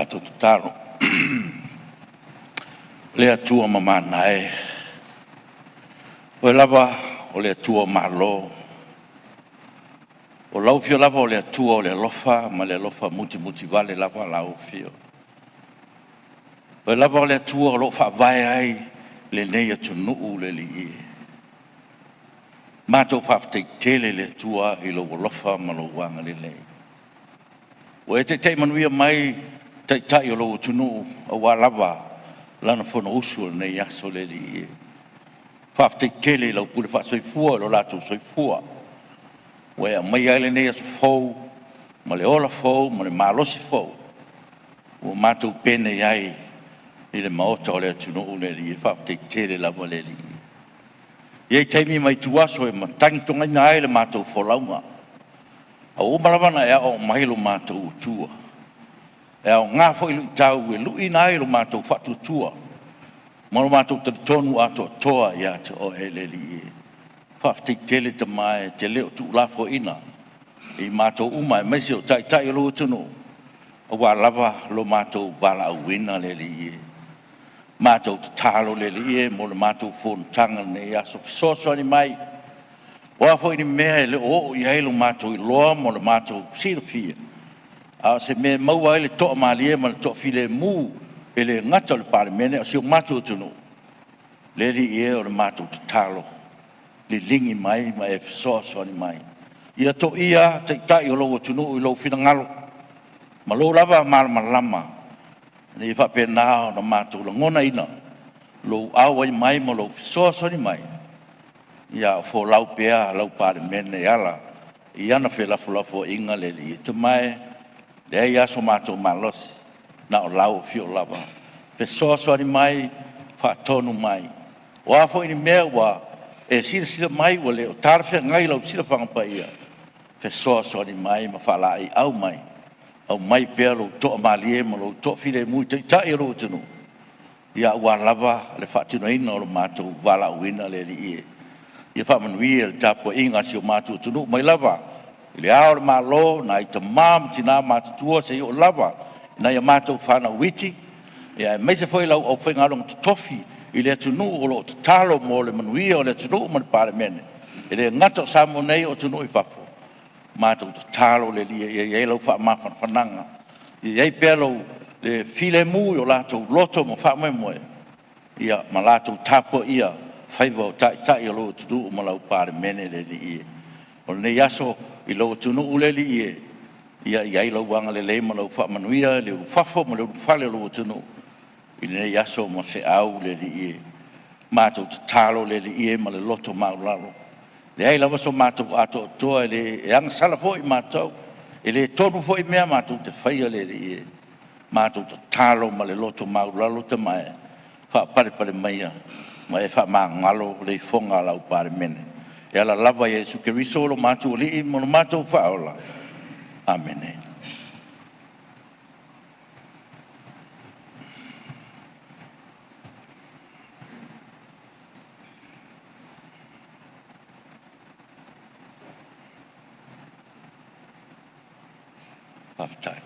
matou tatalo. Le Atua mamana e, o Oe lava o le Atua o Malo, o lau Afio lava o le Atua o le alofa ma le alofa mutimutivale lava lau Afio. O Oe lava o le Atua o lo o faavae ai lenei atunuu le Alii e. Matou faafetai tele i le Atua i lou alofa ma lou agalelei. Ua e taitai manuia mai Taitai o lou atunuu aua lava lana Fonousu i lenei aso le Alii e. Faafetai tele i lau pule faasoifua i lo latou soifua ua e aumaia ai lenei aso fou ma le ola fou ma le malosi fou ua matou penei ai i le maota o le atunuu le Alii. Faafetai tele lava le Alii. E i ai taimi ma ituaso e matagitogaina ai le matou folauga, a ua uma lava ona e aoao mai lo matou Atua. E aoga foi luitau e luiina ai lo matou faatuatua ma lo matou talitonu atoatoa ia te Oe le Alii e. Faafetai tele Tama e te le o tuulafoaiina i matou uma aemaise o Taitai o lou atunuu, aua lava lo matou valaauina le Alii e. Matou tatalo le Alii e mo le matou fonotaga i lenei aso, fesoasoani mai, o a foi ni mea e le o oo i ai lo matou iloa ma lo matou silafia, a o se mea e maua ai le toamalie ma le toafilemu, e le gata i le Palemene a o si o matou atunuu. Le Alii e, o le matou tatalo, liligi mai ma e fesoasoani mai. Ia toia Taitai o lou atunuu i lou finagalo ma lou lava malamalama, ina ia faapena ona matou lagonaina lou auai mai ma lou fesoasoani mai, a o folau pea lau Palemene e ala i ana felafolafoaiga le Alii e. Tama e, e leai lava so matou malosi, na o lau Afio lava, fesoasoani mai, faatonu mai. O a foi ni mea ua e silasila mai ua le o talafeagai i lau silafaga paia, fesoasoani mai ma faalaeiau mai, aumai pea lou toamalie ma lou toafilemu i Taitai o lou atunuu, aua lava le faatinoina o lo matou valaauina le Alii e. Ia faamanuia i le tapuaiga a si o matou atunuu mai lava i Le Ao o le Malo, nai tama ma tina matutua seia oo lava i nai a matou fanau iti, aemaise foi lau aufaigaluega totofi i le atunuu o lo o tatalo mo le manuia o le atunuu ma le Palemene, e le gata o Samoa nei a o atunuu i fafo. Matou tatalo le Alii ia i ai lau faamafanafanaga, ia i ai pea le filemu i o latou loto ma faamoemoe ma latou tapuaia faiva o Taitai o lou atunuu ma lau Palemene le Alii e. O lenei aso i lou atunuu le Alii e, ia i ai lou agalelei ma lau faamanuia i le ulufafo ma le ulufale o lou atunuu i lenei aso ma feau le Alii e. Matou tatalo le Alii e ma le loto maualalo, e leai lava so matou atoatoa, e agasala foi matou, e le tonu foi mea matou te faia le Alii e. Matou tatalo ma le loto maualalo Tama e, faapalepale maia ma e faamagalo le ifoga a lau Palemene. E ala lava ia Iesu Keriso o lo matou Alii ma lo matou Faaola. Amene. Faafetai.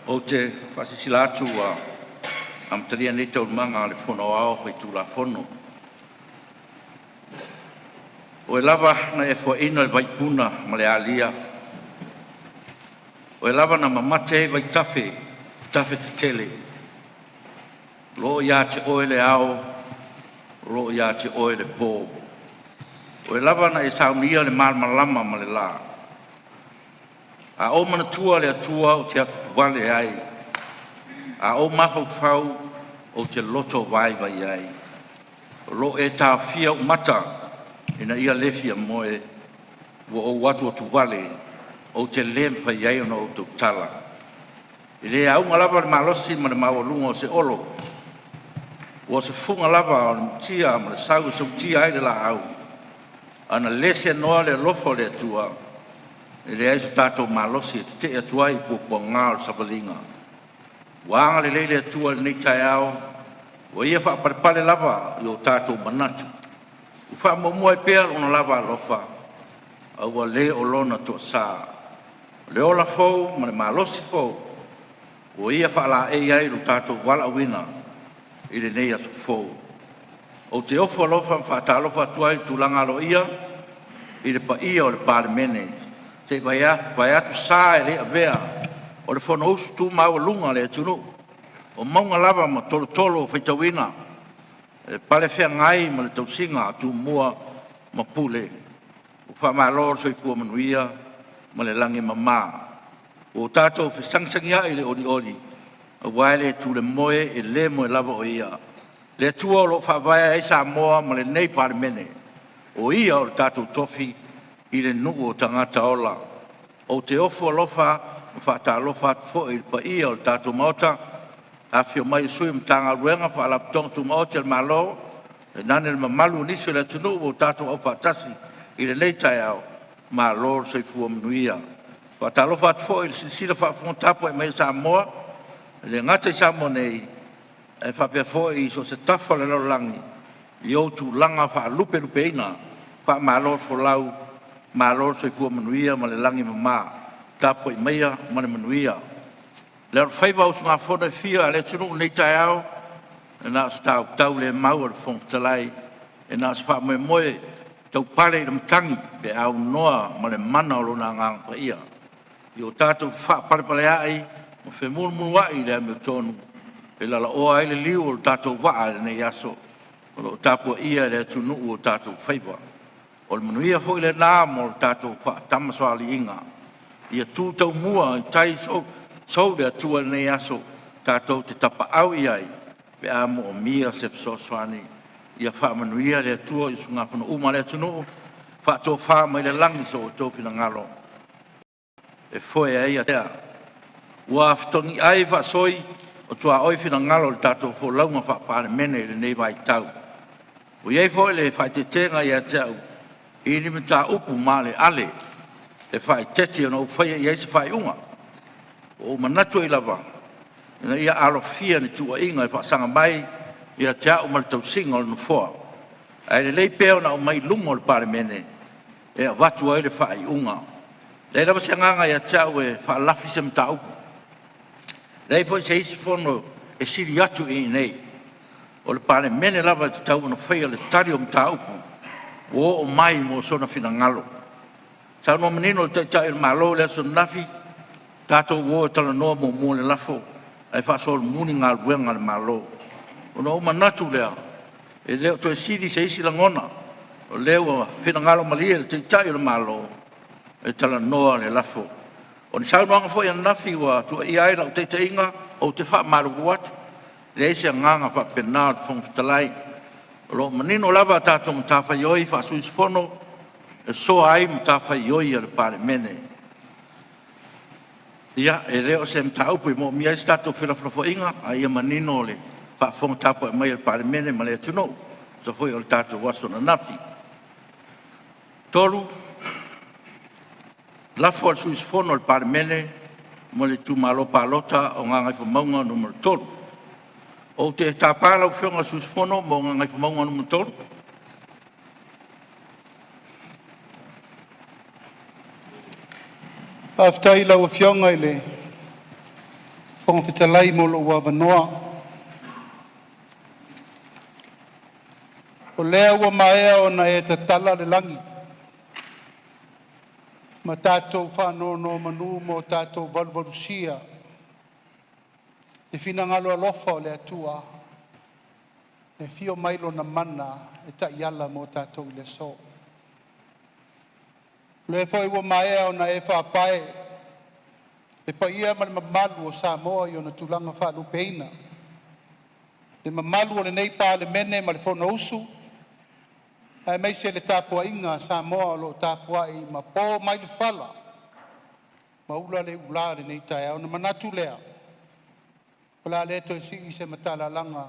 Ou te faasilasila atu ua amatalia nei Taualumaga a le Fono Aoao Faitulafono. O Oe lava na e foaina le vaipuna ma le alia, o Oe lava na mamate ai vaitafe i tafe tetele. O lo o ia te Oe le ao, o lo o ia te Oe le po. O Oe lava na e saunia le malamalama ma le la. A ou manatua le Atua ou te atuatuvale ai, a ou mafaufau ou te loto vaivai ai. O lo o e taofia ou mata ina ia le fia moe, ua ou atuatuvale ou te le mafai ai ona ou tautala. E le auga lava le malosi ma le maualuga o se olo, ua o se fuga lava o le mutia ma le sau e sautia ai le laau. Ana le seanoa le alofa o le Atua, e leai so tatou malosi e tete'e atu ai i puapuaga o le savaliga. Ua agalelei le Atua i lenei taeao, ua ia faapalepale lava i o tatou manatu. Ua faamuamua ai pea Lona lava alofa a ua le o Lona toasa. O le ola fou ma le malosi fou ua Ia faalaei ai lo tatou valaauina i lenei aso fou. Ou te ofo alofa ma faatalofa atu ai i le tulaga aloaia i le paia o le Palemene, se i vaeatu sa e le avea o le Fonousu tu maualuga a le atunuu, o mauga lava ma tolotolo faitauina, e palefeagai ma le tausiga a Tumua ma Pule. Ua faamalo le soifua manuia ma le lagi e mama. Ua tatou fesagisagiai i le olioli aua e le tu i le moe, e le moe lava o Ia, le Atua o lo o faavae ai Samoa ma lenei Palemene. O Ia o le tatou tofi i le nuu o tagata ola. Ou te ofo alofa ma faatalofa atu foi i le paia o le tatou Maota, afifio mai o sui o Matagaluega ma Faalapotopotoga Tumaoti a le Malo, tainane le mamalu o nisi o le atunuu ua tatou aufaatasi i lenei taeao, malo le soifua manuia. E faatalofa atu foi i le silasila faafofoga tapuai mai a Samoa, e le gata i Samoa nei ae faapea foi i so o se tafa o le lalolagi i ou tulaga faalupelupeina. Faamalo le folau, malo le soifua manuia ma le lagi e mama. Tapuai maia ma le manuia. Le alofaiva o usugafono e fia a le atunuu i lenei taeao, e na o se tautaulemau a le Fofoga Fetalai, e na o se faamoemoe taupale i le matagi pe a aunoa ma le mana o Lona Agaga Paia, ia o tatou faapalepaleai ma femumuliai i le amiotonu e lalaoa ai le liu o le tatou vaa i lenei aso o lo o tapuaia e le atunuu o tatou faiva. O le manuia foi lena mo le tatou faatamasoaliiga. Ia tu taumua i tai sou le Atua i lenei aso tatou te tapaau i ai pe a moomia se fesoasoani. Ia faamanuia le Atua i usugafono uma a le atunuu, faatofa mai le lagi so outou finagalo e foe ai atea. Ua fetogiai faasoi o tuaoi finagalo i le tatou folauga faa-Palemene i lenei vaitau. Ua i ai foi le faaeteetega ia te au i ni mataupu maaleale e faaeteete ona ou faia i ai se faaiuga. Ua ou manatu ai lava ina ia alofia ni tuuaiga e faasaga mai ia te au ma le tausiga o le Nofoa, ae lelei pea ona aumai i luma o le Palemene e avatu ai le faaiuga. E leai lava se agaga ia te au e faalafi se mataupu, e leai foi se isi fono e sili atu i inei. O le Palemene lava e tatau ona faia le tali o mataupu ua oo mai mo sona finagalo. Na saunoa manino le Taitai o le Malo i le aso ananafi, tatou o e talanoa muamua le lafo ae faasolomuli galuega a le Malo. Ona ou manatu lea, e le o toe sili se isi lagona, o lea ua finagalo malie le Taitai o le Malo e talanoa le lafo. O ni saunoaga foi ananafi ua tuuaia ai lau taitaiga, ou te faamalulu atu, e leai se agaga faapena o le Fofoga Fetalai. O lo o manino lava a tatou matafaioi faa-sui usufono, e soa ai matafaioi a le Palemene. Ia, e le o se mataupu e moomia ai se tatou felafolafoaiga, a ia manino le faafofoga tapuai mai a le Palemene ma le atunuu e tusa foi o le tatou aso ananafi. 3. Lafo a le Sui Usufono o le Palemene mo le Itumalo Palota o Gagaifomauga Nu.3. Ou te tapa lau Afioga i le sui usufono mo Gagaifomauga 3. Faafetai i lau Afioga i le Fofoga Fetalai mo lou avanoa. O lea ua maea ona e tatala le lagi ma tatou faanonomanu ma o tatou valuvalusia i le finagalo alofa o le Atua e afio mai Lona Mana e taiala mo tatou i le aso. O lea foi ua maea ona e faapae le paia ma le mamalu o Samoa i ona tulaga faalupeina, le mamalu o lenei Palemene ma le Fonousu aemaise le tapuaiga a Samoa o lo o tapuai ma po mai le fala ma ula le ula i lenei taeao. Ona manatu lea, O le a le toe sii se matalalaga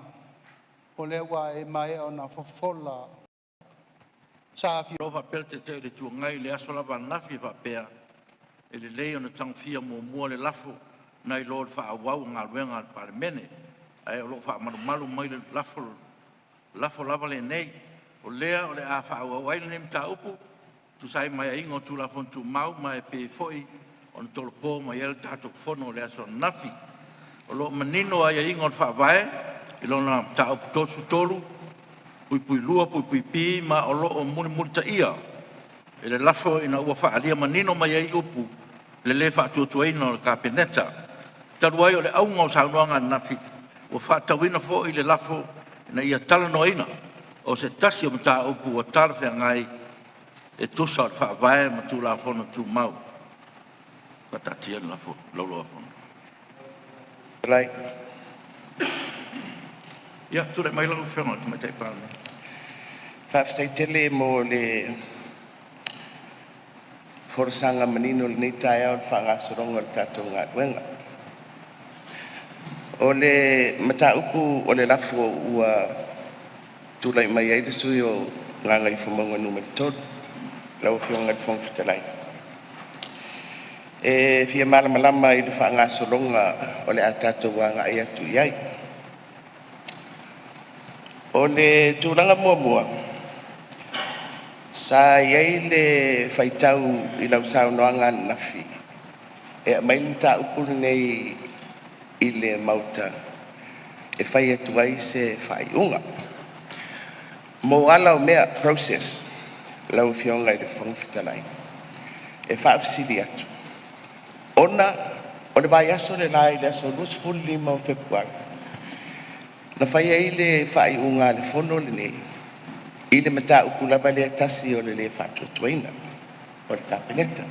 o lea ua e maea ona fofola sa. O faapea le Taitai o le Itu Agai i le aso lava ananafi e faapea, e lelei ona tagofia muamua le lafo nai lo le faaauau o galuega a le Palemene. Ae o lo o faamalumalu mai le lafo lava lenei, o lea o le a faaauau ai lenei mataupu e tusa ai ma aiaiga o Tulafono Tumau ma e pei foi ona tolopo mai ai le tatou fono i le aso ananafi. O lo o manino aiaiga o le Faavae i lona Mataupu 33(2)(b) ma o lo o mulimulitaia e le lafo ina ua faaalia manino mai ai upu le lē faatuatuaina o le Kapeneta. Talu ai o le auga o saunoaga ananafi, ua faatatauina foi le lafo ina ia talanoaina o se tasi o mataupu ua talafeagai e tusa o le Faavae ma Tulafono Tumau. Faataatia le lafo i le Laulau a Fono. Tulai mai lau Afioga i le Tamaitai Palemia. Faafetai tele mo le folasaga manino i lenei taeao i le faagasologa o le tatou galuega. O le mataupu o le lafo ua tulai mai ai le sui usufono mo Gagaifomauga 3 lau Afioga i le Fofoga Fetalai, e fia malamalama i le faagasologa o le a tatou agai atu i ai. O le tulaga muamua, sa i ai le faitau i lau saunoaga ananafi e aumai le mataupu lenei i le Maota e fai atu ai se faaiuga. Mo ala o mea, process lau Afioga i le Fofoga Fetalai, e faafesili atu, ona o le vaiaso le la i le aso 25 o Fepuari, na fai ai le faaiuga a le Fono lenei i le mataupu lava lea e tasi o le le faatuatuaina o le Kapeneta.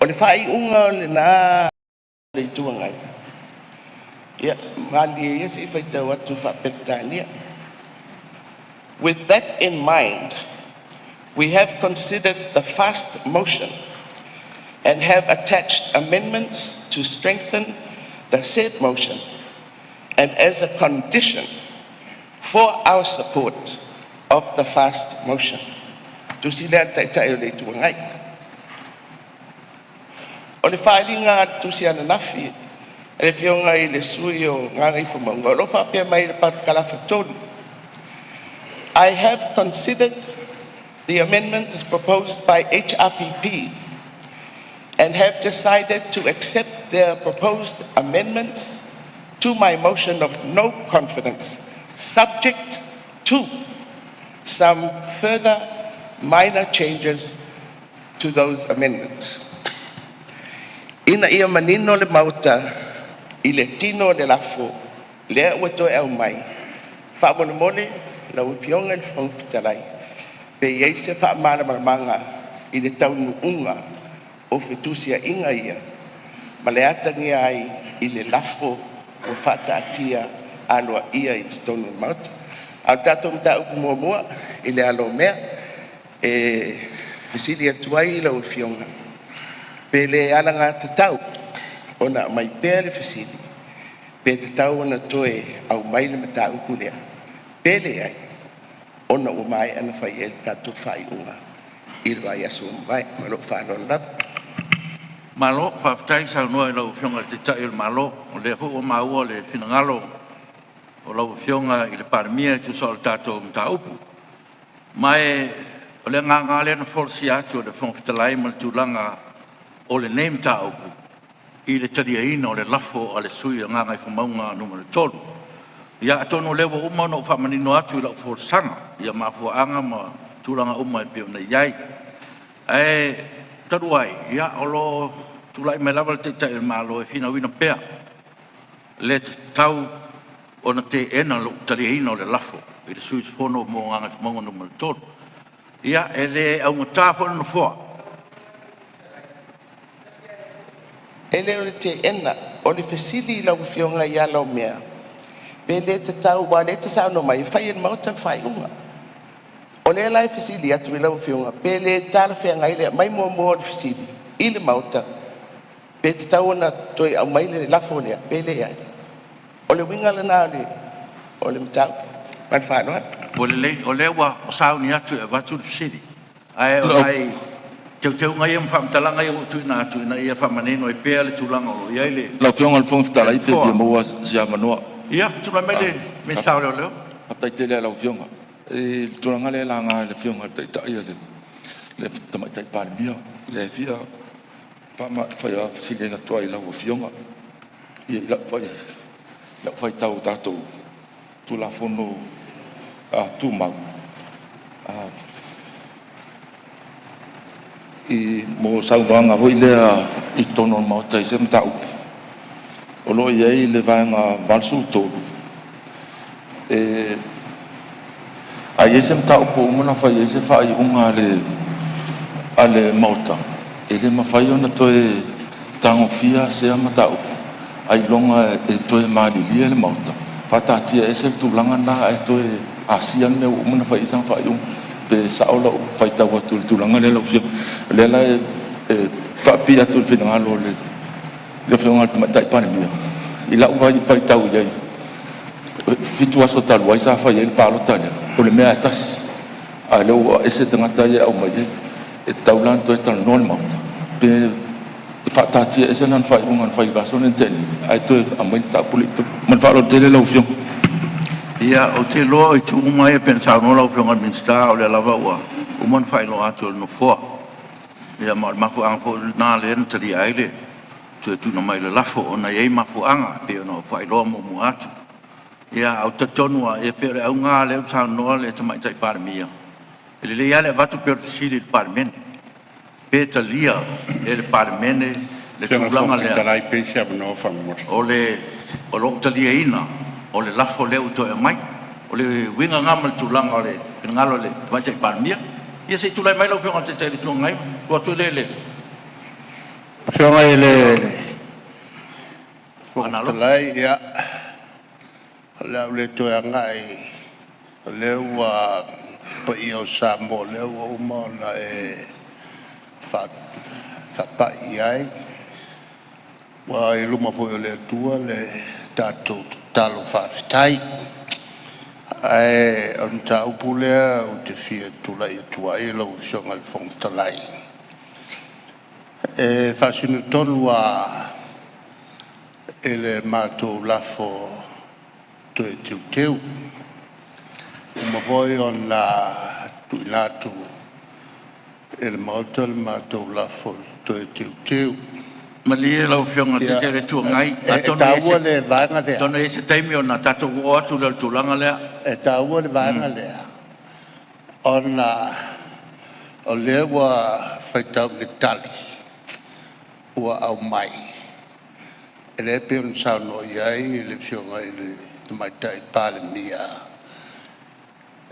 O le faaiuga lena a le Itu Agai, ia malilie ia se i faitau atu faa-Peretania. With that in mind, we have considered the fast motion and have attached amendments to strengthen the said motion and as a condition for our support of the fast motion. Tusi lea a le Taitai o le Itu Agai. O le faaaliga a le tusi ananafi a le Afioga i le sui usufono o Gagaifomauga 3, o lo o faapea mai i le parakalafa 3, I have considered the amendments proposed by HRPP and have decided to accept their proposed amendments to my motion of no confidence, subject to some further minor changes to those amendments. Ina ia manino le Maota i le tino o le lafo lea ua toe aumai, faamolemole lau Afioga i le Fofoga Fetalai, pe i ai se faamalamalamaga i le taunuuga o fetusiaiga ia ma le atagia ai i le lafo ua faataatia aloaia i totonu o le Maota. A o le tatou mataupu muamua i le ala o mea, e fesili atu ai i lau Afioga, pe le alagatatau ona aumai pea le fesili, pe tatau ona toe aumai le mataupu lea, pe leai, ona ua maea ona fai i ai le tatou faaiuga i le vaiaso ua mavae. Ma lou faaaloalo lava. Malo faafetai saunoa i lau Afioga i le Taitai o le Malo, o lea foi ua maua le finagalo o lau Afioga i le Palemia e tusa o le tatou mataupu. Ma o le agaga lava lea na folasia atu e le Fofoga Fetalai ma le tulaga o lenei mataupu i le taliaina o le lafo a le sui usufono o Gagaifomauga 3. Ia atonu o lea ua uma ona ou faamanino atu i lau folasaga ia mafuaaga ma tulaga uma e pei ona i ai. Ae talu ai o lo o tulai mai lava le Taitai o le Malo e finauina pea le tatau ona teena lou taliaina o le lafo e le sui usufono mo Gagaifomauga 3. Ia, e le augata foi le Nofoa. E le o le teena, o le fesili i lau Afioga i ala o mea, pe le tatau aua o lea e te saunoa mai e fai e le Maota le faaiuga. O lea la e fesili atu i lau Afioga, pe le talafeagai le aumai muamua o le fesili i le Maota Pe tatau ona toe aumai le lafo lea pe leai? O le uiga lena o le mataupu. Ma le faaaloalo. Ua lelei, o lea ua sauni atu e avatu le fesili, ae o nai teuteuga ia ma faamatalaga ia ua tuuina atu ina ia faamanino ai pea le tulaga o lo o i ai le Lau Afioga i le Fofoga Fetalai pe Nofoa. fia maua se avanoa. Ia, tulai mai le Minisita o Leoleo. Faafetai tele lava i lau Afioga. I le tulaga lea e laga e le Afioga i le Taitai, le Tamaitai Palemia, lea e fia faafesiliga atu ai i lau Afioga. I lau faitau i tatou Tulafono Tumau, mo saunoaga foi lea i totonu o le Maota i se mataupu, o lo o i ai le Vaega 83, a i ai se mataupu ua uma ona fai i ai se faaiuga a le Maota, e le mafai ona toe tagofia sea mataupu ailoga e toe malilie le Maota, faataatiaese le tulaga lena ae toe asia le mea ua uma ona fai i ai sana faaiuga. Pe sao lau faitau atu i le tulaga lea lau Afioga? O lea la e faapipii atu i le finagalo o le Afioga i le Tamaitai Palemia, i lau faitau i ai, e 7 aso talu ai sa fai ai le palota lea, o le mea lava e tasi, a o lea ua ese tagata ia e aumai ai. E tatau la ona toe talanoa le Maota pe faataatiaese lana faaiuga na fai i le vaiaso lea na tea nei ae toe aumai le mataupu lea i totonu. Ma le faaaloalo tele lau Afioga. Ia, ou te iloa o itu uma ia pei ona saunoa lau Afioga i le Minisita, o lea lava ua uma ona faailoa atu e le Nofoa. Ia ma o le mafuaaga foi lena lea na talia ai le toe tuuina mai o le lafo, ona e i ai mafuaaga e pei ona ou faailoa muamua atu. Ia, ae ou te talitonu lava, ia pei o le auga lava lea ua saunoa le Tamaitai Palemia, e lelei lava le avatu pea o le fesili i le Palemene, pe talia e le Palemene le tulaga lea Fetalai pe maua se avanoa faamolemole. o lou taliaina o le lafo lea ua toe aumai. O le uiga lena ma le tulaga o le finagalo o le Tamaitai Palemia. Ia se i tulai mai lau Afioga i le Taitai o le Itu Agai, ona tuu atu lea i le Afioga i le Fofoga Aana Alofi. Fetalai, ia, o le a ou le toe agai, o lea ua le paia o Samoa o lea ua uma ona e faapai i ai. Ua i luma foi o le Atua le tatou tatalo faafetai. Ae o le mataupu lea ou te fia tulai atu ai lau Afioga i le Fofoga Fetalai, e faasino tonu lava i le matou lafo toe teuteu. Ua uma foi ona tuuina atu i le Maota le matou lafo toe teuteu. Malie lau Afioga i le Ia, Taitai o le Itu Agai, e taua le vaega lea, atonu e i ai se taimi ona tatou oo atu lea i le tulaga lea. e taua le vaega lea, ona o lea ua faitau i le tali ua aumai, lea e pei ona saunoa i ai le Afioga i le Tamaitai Palemia,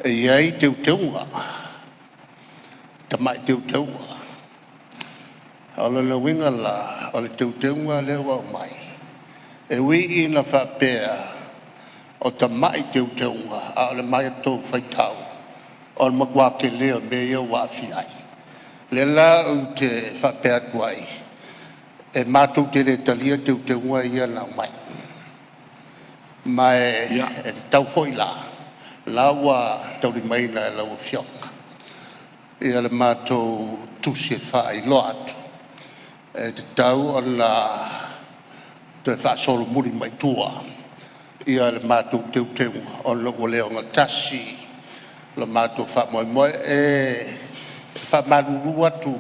e i ai teuteuga, tamai teuteuga. O lona uiga la, o le teuteuga lea ua aumai, e ui ina faapea o tamai teuteuga, a o le matou faitau, o le matua tele o mea ia ua aafia ai. O lea la ou te faapea atu ai, e matou te le talia teuteuga ia na aumai. Ma e tatau foi la, o la ua taulimaina e lau Afioga le matou tusi e faailoa atu, e tatau ona toe faasolomuli mai i tua le matou teuteuga ona ua le ogatasi le matou faamoemoe. E faamalulu atu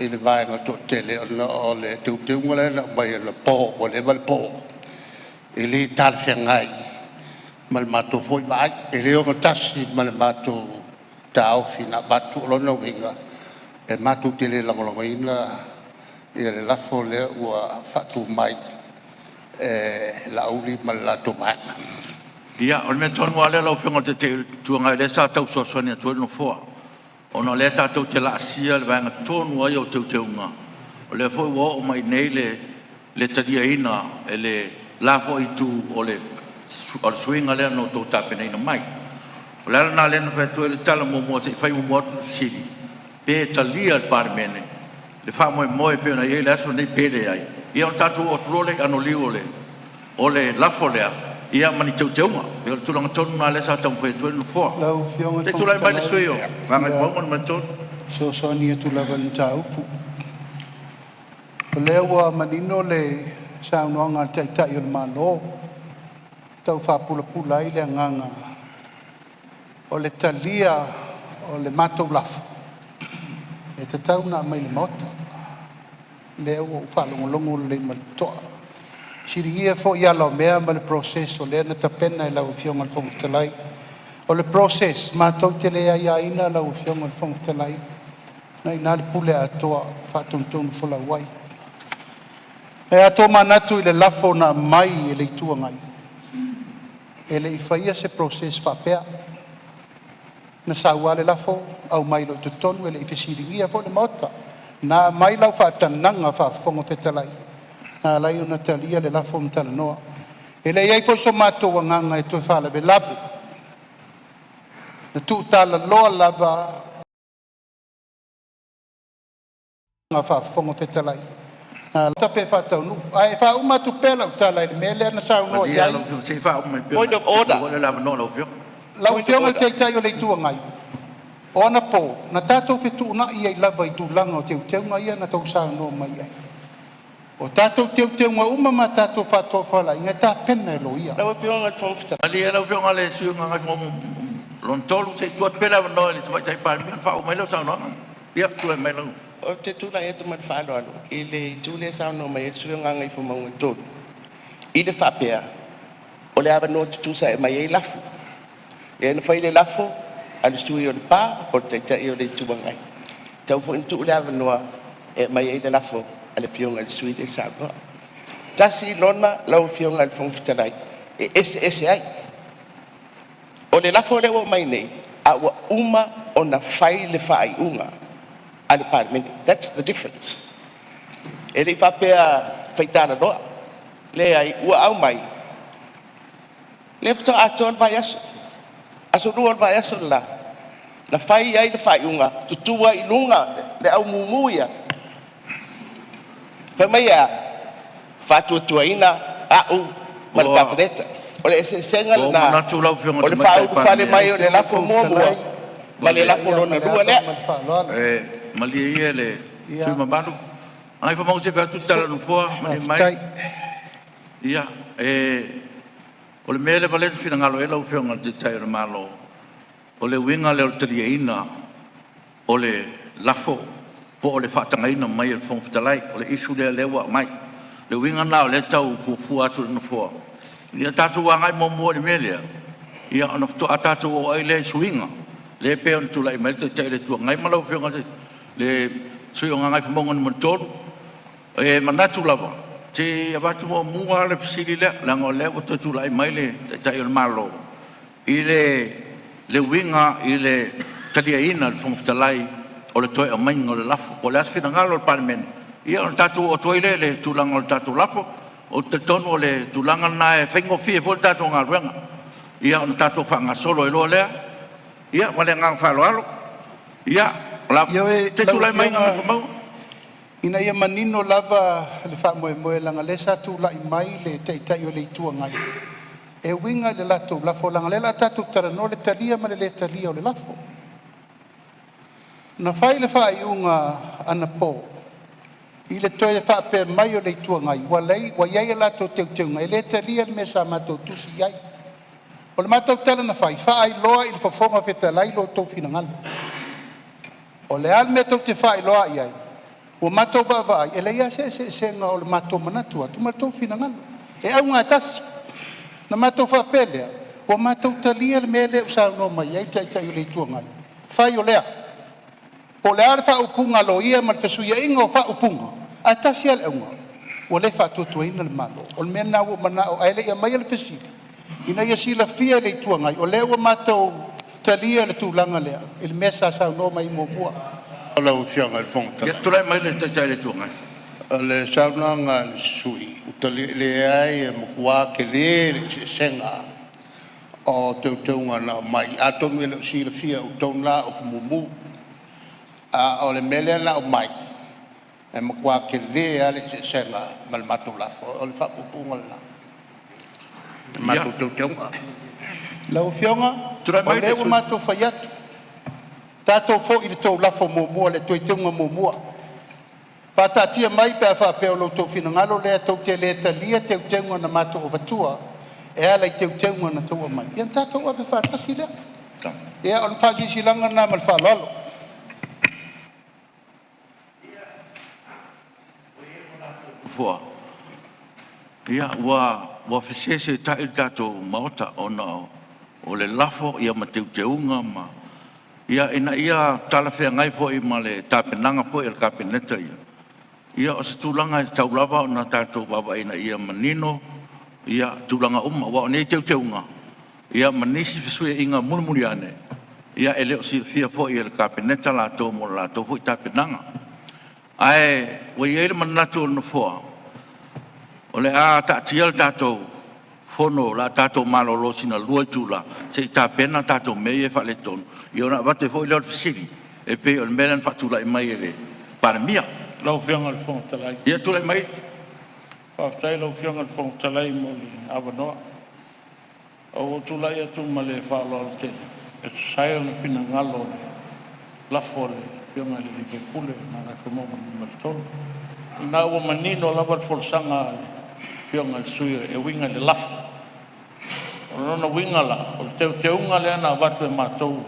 i le vaega toatele ona o le teuteuga lea na aumai anapo ua leva le po, e le talafeagai ma le matou foi vaai. E le ogatasi ma le matou taofi na avatu. O lona uiga, e matou te le lagolagoina le lafo lea ua faatu mai e Laauli ma le latou Vaega. Ia, o le mea tonu lava lea lau Afioga i le Taitai o le Itu Agai, o lea sa tau fesoasoani atu ai le Nofoa, ona o lea tatou te laasia le vaega tonu lava ia o teuteuga, o lea foi ua oo mai i inei le taliaina e le la foi itu o le suiga lea na outou tapenaina mai. O le ala lena lea na fai atu ai le tala muamua se i fai muamua atu le fesili, pe talia e le Palemene le faamoemoe pei ona i ai le aso lenei pe leai, ia ona tatou oo atu loa lea i anoliu o le lafo lea ma ni teuteuga. E pei o le tulaga tonu lena lea sa taumafai atu ai le Nofoa. Lau Afioga i Se le i tulai Fofoga mai le Fetalai, sui usufono mo e Gagaifomauga 3. fia fesoasoani atu lava i le mataupu. O lea ua manino le saunoaga a le Taitai o le Malo, tau faapulapula ai le agaga o le talia o le matou lafo, e tatau ona aumai i le Maota. Lea ua ou faalogologo lelei ma le totoa. E fesiligia foi ala o mea ma le process o lea na tapena e lau Afioga i le Fofoga Fetalai. O le process matou te le aiaina lau Afioga i le Fofoga Fetalai, o lena e i ina le pule atoa, faatonutonufolau ai. Ae a tomanatu i le lafo na aumai e le Itu Agai, e le i faia se process faapea. Na sau lava le lafo aumai loa i totonu e le i fesiligia foi le Maota. Na aumai lau faatagaga faa-Fofoga Fetalai na ala ai ona talia le lafo ma talanoa. E le i i ai foi so matou agaga e toe faalavelave. Na tuutalaloa lava faa-Fofoga Fetalai pe faataunuu. Ae faauma atu pea lau tala i le mea lea na saunoa i Malie ai lau Afioga se i faauma mai pea Point of order. ua maua le avanoa o lau Afioga. Lau Afioga i le Taitai o le Itu Agai, o anapo na tatou fetuunai ai lava i tulaga o teuteuga ia na outou saunoa mai ai. O tatou teuteuga uma ma tatou faatofalaiga e tapena e loia. Lau Afioga i le Fofoga Fetalai, Malie lau Afioga i le sui usufono mo Gagaifomauga 3, se i tuu atu pea le avanoa i le Tamaitai Palemia ona faauma mai lea o le saunoaga. Ia, tulai mai lau. Ou te tulai atu ma le faaaloalo i le itu lea e saunoa mai ai le sui usufono mo Gagaifomauga 3, i le faapea o le avanoa tutusa e aumai ai lafo. Lea na fai le lafo a le sui usufono o Lepa o le Taitai o le Itu Agai, e tatau foi ona tuu le avanoa e aumai ai le lafo a le Afioga i le sui usufono lea e saunoa. E tasi lona lau Afioga i le Fofoga Fetalai e eseese ai. O le lafo lea ua aumai nei, a ua uma ona fai le faaiuga a le Palemene. That's the difference. E le i faapea e faitalaloa, leai ua aumai, lea faatoa atoa le vaiaso, aso lua o le vaiaso le la na fai ai le faaiuga, tutu ai i luga le aumumu ia, fai mai e a? Faatuatuaina au ma le Ua Kapeneta. O le eseesega ou lena manatu lau Afioga o i le le Tamaitai faaulufale Palemia, mai Lau o le Afioga i le lafo Fofoga muamua Fetalai, ma le ia lafo ma lona le lua ava lea. ma le faaaloalo. malie ia le sui Ia, usufono mamalu. Gagaifomauga 3, se i fai atu le se tala a le Nofoa. Malie mai. faafetai. Ia, o le mea lava lea e finagalo i ai lau Afioga i le Taitai o le Malo, o le uiga lea o le taliaina o le lafo po o le faatagaina mai e le Fofoga Fetalai. O le issue lea o lea ua aumai. O le uiga lena o lea e tau fuafua atu e le Nofoa, ia tatou agai muamua i le mea lea, ona faatoa tatou oo ai lea i suiga lea e pei ona tulai mai ai le Taitai o le Itu Agai ma lau Afioga i le sui usufono mo Gagaifomauga 3. E manatu lava se i avatu muamua lava le fesili lea leaga o lea ua toe tulai mai le Taitai o le Malo i le uiga i le taliaina e le Fofoga Fetalai o le toe aumaiga o le lafo. Po o le a se finagalo o le Palemene ona tatou oo atu ai lea i le tulaga o le tatou lafo. Ou te talitonu o le tulaga lena e faigofie ai foi le tatou galuega ona tatou faagasolo ai loa lea. Ia ma le agaga faaaloalo. Ioe Se i lau tulai mai Afioga, Gagaifomauga. Ina ia manino lava le faamoemoe leaga o lea sa tulai mai le Taitai o le Itu Agai e uiga i le latou lafo leaga o lea o le a tatou talanoa le talia ma le lē talia o le lafo. Na fai le faaiuga anapo i le toe faapea mai o le Itu Agai ua leai, ua i ai a latou teuteuga e le talia le mea sa matou tusi i ai. O le matou tala na fai, faailoa i le Fofoga Fetalai lo outou finagalo. O le a le mea tou te faailoa i ai? Ua matou vaavaai e leai lava se eseesega o le matou manatu atu ma le tou finagalo, e auga lava e tasi. Na matou faapea lea, ua matou talia le mea lea ua saunoa mai ai le Taitai o le Itu Agai, fai o lea. Po o le a le faaupuga a loia ma le fesuiaiga o faaupuga, ae tasi lava le auga, ua le faatuatuaina le Malo. O le mea lena ua ou manao ae le i aumaia le fesili, ina ia silafia e le Itu Agai, o lea ua matou talia le tulaga lea i le mea sa saunoa mai ai muamua. Lau Afioga i le Fofoga Ia Fetalai, tulai mai le Taitai o le Itu Agai. O le saunoaga a le sui usufono, leai e matua tele le eseesega o teuteuga na aumai. Atonu e le o silafia e outou na o upu mumu. A o le mea lea na aumai, E matua tele lava le eseesega ma le matou lafo. O le faapuupuuga lena o le matou teuteuga. Lau Afioga, Tulai o mai lea le ua sui matou fai atu, tatou foi i le tou lafo muamua, le teuteuga muamua. Faataatia mai pe a faapea o lo outou finagalo lea tou te le talia teuteuga na matou avatua e ala i teuteuga na outou aumai, ia ona tatou ave faatasi lea. Ia o le faasilasilaga lena ma le faaaloalo. Nofoa, ia ua feseseeta'i le tatou Maota ona o le lafo ma teuteuga ma… Ina ia talafeagai foi ma le tapenaga foi a le Kapeneta ia, o se tulaga e tatau lava ona tatou vaavaai ina ia manino tulaga uma. Aua o nei teuteuga ma nisi fesuiaiga mulimuli ane, ia e le o silafia foi e le Kapeneta latou mo le latou foi tapenaga. Ae ua i ai le manatu o le Nofoa, o le a taatia le tatou Fono o le a tatou malolo i sina 2 itula se i tapena tatou mea ia e faaletonu, ia ona avatu ai foi lea o le fesili e pei o le mea lea na faatulai mai e le Palemia. Lau Afioga i le Fofoga Fetalai. Ia tulai mai. Faafetai i lau Afioga i le Fofoga Fetalai mo le avanoa. Ua ou tulai atu ma le faaaloalo tele e tusa ai o le finagalo o le lafo a le Afioga i le sui usufono mo Gagaifomauga 3. O lena ua manino lava le folasaga a le Afioga i le sui usufono e uiga i le lafo. O lona uiga la, o le teuteuga lea na avatu e matou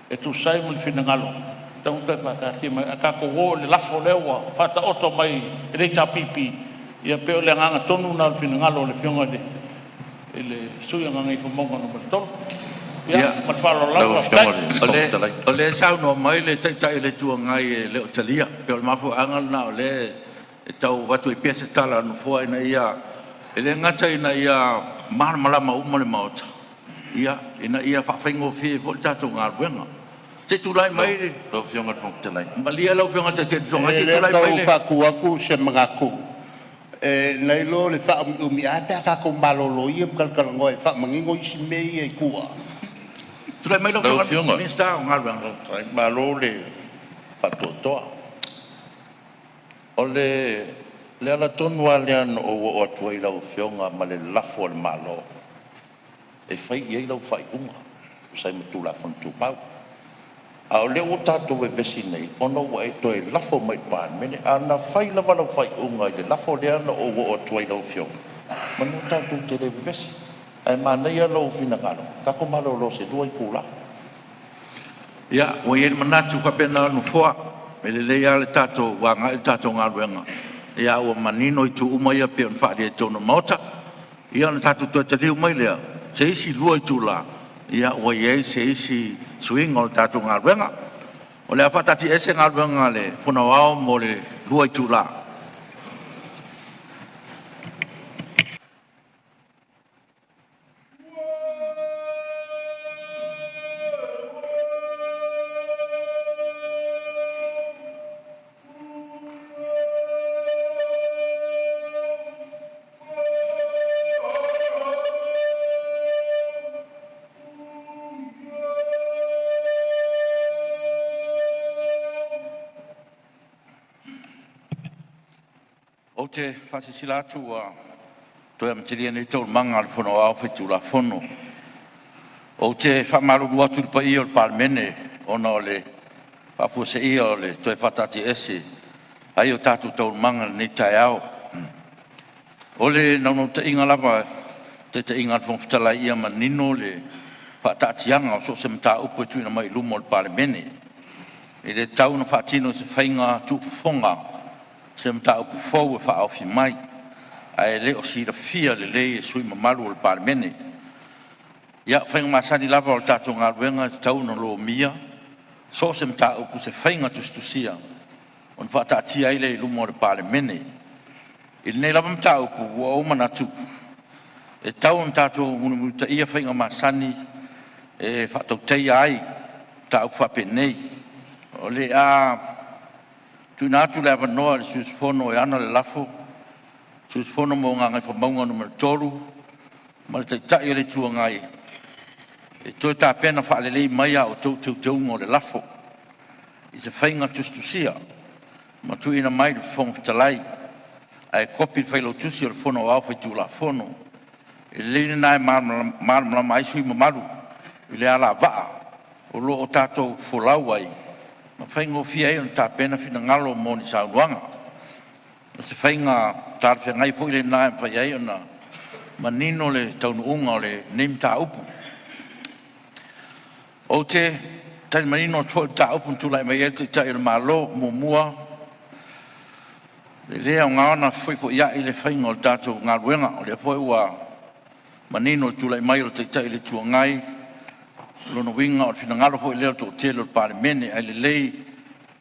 e tusa ai ma le finagalo, e tatau ona toe faataatia mai. Ae tatou o i le lafo lea ua faataoto mai e le HRPP, ia pei o le agaga tonu lena o le finagalo o le Afioga i le sui usufono mo Gagaifomauga 3. Ia ma le faaaloalo Lau lava, Afioga faafetai. i le Fofoga Fetalai. O lea e saunoa mai le Taitai o le Itu Agai e le o talia. E pei o le mafuaaga lena o lea e tau avatu ai pea se tala a le Nofoa ina ia… E le gata ina ia malamalama uma le Maota, ina ia faafaigofie ai foi le tatou galuega. Se i tulai mai le… Lau Afioga i le Fofoga Fetalai. Malie lau Afioga i le Taitai o le Itu Agai se E i le tulai mai tau le… faatu atu se manatu, nai lo le faaumiumi, ae a pe a tatou malolo ia ma talatalanoa e faamanino isi mea ia i tua. Tulai mai lau Lau Afioga i le Afioga, Minisita o Galuega. Malo le faatoatoa. O le ala tonu lava lea na ou oo atu ai i lau Afioga ma le lafo a le Malo e fai i ai lau faaiuga e tusa ai ma Tulafono Tumau. A o lea ua tatou vevesi nei ona ua e toe lafo mai i le Palemene. A na fai lava lau faaiuga i le lafo lea na ou oo atu ai i lau Afioga, semeamanu tatou te le vevesi. Ae manaia lou finagalo, tatou malolo i se 2 itula. Ia, ua i ai le manatu faapena o le Nofoa, e lelei lava le tatou agai i le tatou galuega, a ua manino itu uma ia pei ona faaalia i totonu o le Maota. Ia ona tatou toe taliu mai lea i se isi 2 itula, ua i ai se isi suiga o le tatou galuega. O le a faataatiaese Galuega a le Fono Aoao mo le 2 itula. Ou te faasilasila atu ua toe amatalia nei Taualumaga a le Fono Aoao Faitulafono. Ou te faamalulu atu i le paia o le Palemene ona o le faafuaseia o le toe faataatiaese ai o tatou Taualumaga i lenei taeao. O le naunautaiga lava i le taitaiga a le Fofoga Fetalai ia manino le faataatiaga o so o se mataupu e tuuina mai i luma o le Palemene. E le tatau ona faatino i se faiga tuufofoga se mataupu fou e faaofi mai, ae le o silafia lelei e sui usufono mamalu o le Palemene. Ia, o faiga masani lava o le tatou galuega e tatau ona lomia so o se mataupu i se faiga tusitusia ona faataatia ai lea i luma o le Palemene. I lenei lava mataupu, ua ou manatu e tatau ona tatou mulimulitaia faiga masani e faatautaia ai mataupu faapenei. O le a tuuina atu le avanoa i le sui usufono e ana le lafo, le sui usufono mo Gagaifomauga 3 ma le Taitai o le Itu Agai e toe tapena faalelei mai a outou teuteuga o le lafo i se faiga tusitusia. ma tuuina mai i le Fofoga Fetalai, ae kopi i le Failautusi o le Fono Aoao Faitulafono. E lelei lena e malamalama ai sui usufono mamalu i le alavaa o lo o tatou folau ai ma faigofie ai ona tapena finagalo mo ni saunoaga. O se faiga talafeagai foi lena e mafai ai ona manino le taunuuga o lenei mataupu. Ou te tali manino atu foi i le mataupu na tulai mai ai le Taitai o le Malo. Muamua, e le aoga ona fefoifoiai le faiga o le tatou galuega, o lea foi ua manino i le tulai mai o le Taitai o le Itu Agai, o lona uiga o le finagalo foi lea o le toatele o le Palemene. Ae lelei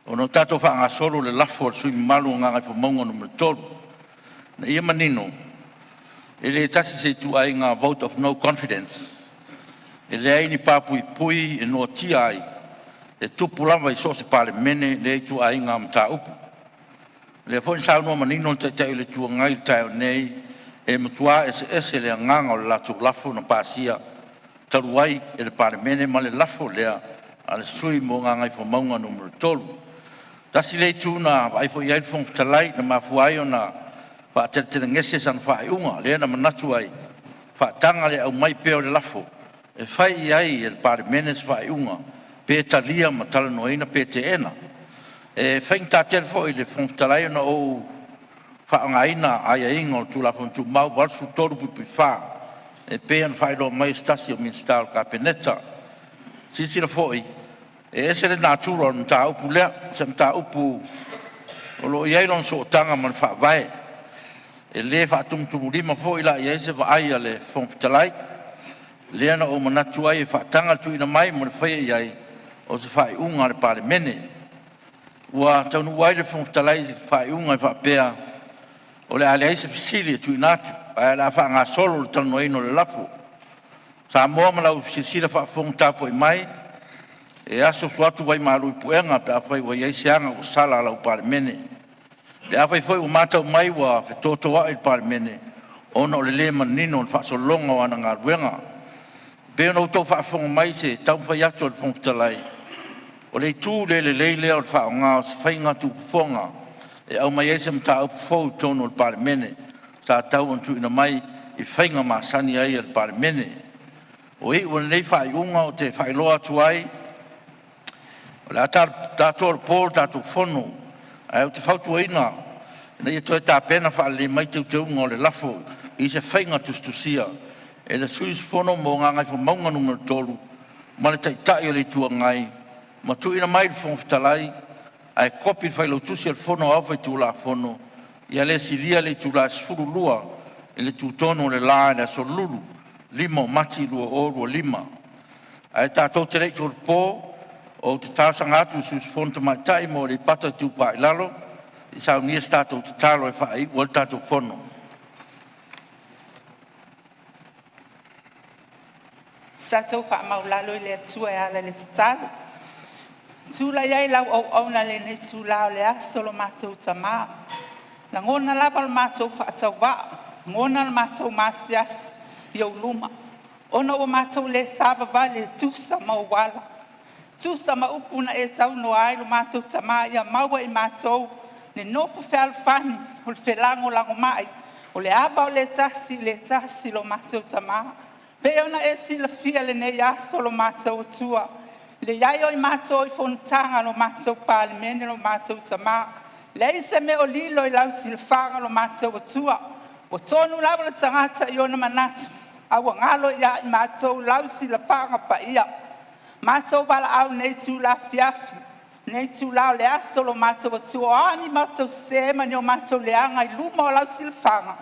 ona tatou faagasolo le lafo a le sui usufono mamalu mo Gagaifomauga 3, ina ia manino, e le tasi se ituaiga vote of no confidence. E leai ni papuipui e noatia ai, e tupu lava i so o se Palemene lea ituaiga mataupu. O lea foi na saunoa manino le Taitai o le Itu Agai i le taeao nei, e matua eseese le agaga o le latou lafo na pasia talu ai e le Palemene ma le lafo lea a le sui usufono mo Gagaifomauga 3. Tasi lea itu na vaai foi i ai le Fofoga Fetalai na mafua ai ona faateletelegese sana faaiuga, lea na manatu ai, faataga le aumai pea o le lafo e fai i ai e le Palemene se faaiuga, pe talia ma talanoaina pe teena. E faigata tele foi i le Fofoga Fetalai ona ou faaaogaina aiaiga o le Tulafono Tumau 83(4) e pei ona faailoa mai e se tasi o Minisita o le Kapeneta. Silasila foi, e ese le natura o le mataupu lea, o se mataupu o lo o i ai lona sootaga ma le Faavae. E le faatumutumulima foi la i ai se vaai a le Fofoga Fetalai, lea na ou manatu ai e faataga le tuuina mai mo le faia i ai o se faaiuga a le Palemene. Ua taunuu ai le Fofoga Fetalai i le faaiuga e faapea, o le a leai se fesili e tuuina atu, ae o le a faagasolo le talanoaina o le lafo. Samoa ma lau silasila faafofoga tapuai mai, e asuasu atu vai malu i puega pe afai ua i ai se aga ua sala a lau Palemene. Pe afai foi ua matau mai ua fetotoai le Palemene ona o le le manino o le faasologa o ana galuega. E pei ona outou faafofoga mai i se taumafai atu a le Fofoga Fetalai, o le itu le lelei lea o le faaaoga o se faiga tuufofoga e aumai ai se mataupu fou i totonu o le Palemene sa tatau ona tuuina mai i faiga masani ai a le Palemene. O iu o lenei faaiuga ou te faailoa atu ai, o le a tolopo le tatou Fono, ae ou te fautuaina ina ia toe tapena faalelei mai Teuteuga o le Lafo i se faiga tusitusia e le sui usufono mo Gagaifomauga 3 ma le Taitai o le Itu Agai ma tuuina mai i le Fofoga Fetalai, ae kopi i le Failautusi o le Fono Aoao Faitulafono, ia le silia le itula e 12 i le tutonu o le la i le aso Lulu, 5 o Mati 2025. Ae tatou te le i tolopo, ou te talosaga atu i le sui usufono tamaitai mo Aleipata Itupa i Lalo, se i saunia se tatou tatalo e faaiu ai le tatou Fono. Tatou faamaualalo i le Atua e ala i le tatalo. E tulai ai lau auauna i lenei itula o le aso lo matou Tama, e lagona lava lo matou faatauvaa, lagona lo matou maasiasi i ou luma, ona ua matou le savavali e tusa ma ou ala, tusa ma upu na e saunoa ai lo matou Tama ia maua e i matou le nofo fealofani o le felagolagomai, o le ava o le tasi i le tasi lo matou Tama. E pei ona e silafia lenei aso lo matou Atua, i le i ai o i matou i fonotaga a lo matou Palemene lo matou Tama, e leai se mea o lilo i lau silafaga lo matou Atua. Ua tonu lava le tagata i ona manatu, a ua galo ia i matou lau silafaga paia. Matou valaau i lenei itula afiafi, lenei itula o le aso lo matou Atua, o a ni matou sese ma ni o matou leaga i luma o lau silafaga,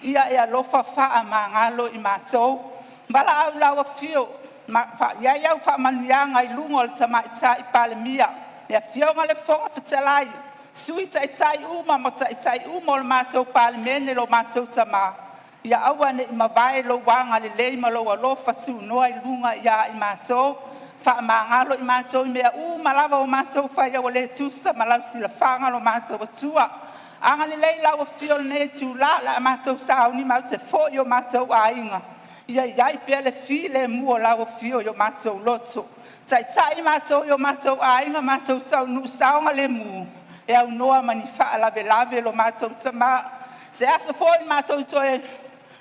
ia e alofa faamagalo i matou. Valaau i lau Afio ma i ai au faamanuiaga i luga o le Tamaitai Palemia, le Afioga i le Fofoga Fetalai, Sui Taitai uma ma Taitai uma o le matou Palemene lo matou Tama, ia aua ne i mavae lou agalelei ma lou alofa tunoa i luga ia i matou. Faamagalo i matou i mea uma lava ua matou faia ua le tusa ma lau silafaga lo matou Atua. Agalelei i lau Afio i lenei itula o le a matou sauni matou te foi i o matou aiga, ia i ai pea le filemu o lau Afio i o matou loto. Taitai i matou i o matou aiga matou taunuu saogalemu. E aunoa ma ni faalavelave lo matou tama. Se aso foi matou toe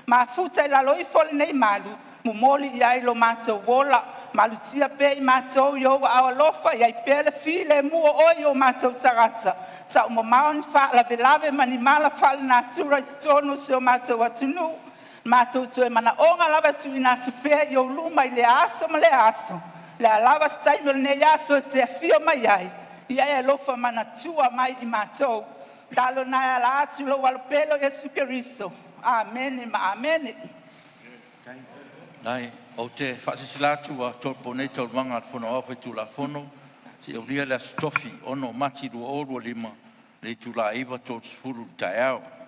mafuta i lalo ifo o lenei malu, momoli i ai lo matou ola. Malutia pea i matou i ou aao alofa, i ai pea le filemu o Oe i o matou tagata. Taumamao ni faalavelave ma ni mala faalenatura i totonu o si o matou atunuu. Matou toe manaoga lava e tuuina atu pea i ou luma i lea aso ma lea aso, o le a lava se taimi o lenei aso e te afio mai ai, ia e alofa manatua mai i matou. Talo na e ala atu i lou Alo pele o Iesu Keriso. Amene ma amene. Ou te faasilasila atu ua tolopo nei Taualumaga a le Fono Aoao Faitulafono seia aulia le Aso Tofi 6 Mati 2025 i le itula e 9:30 i le taeao.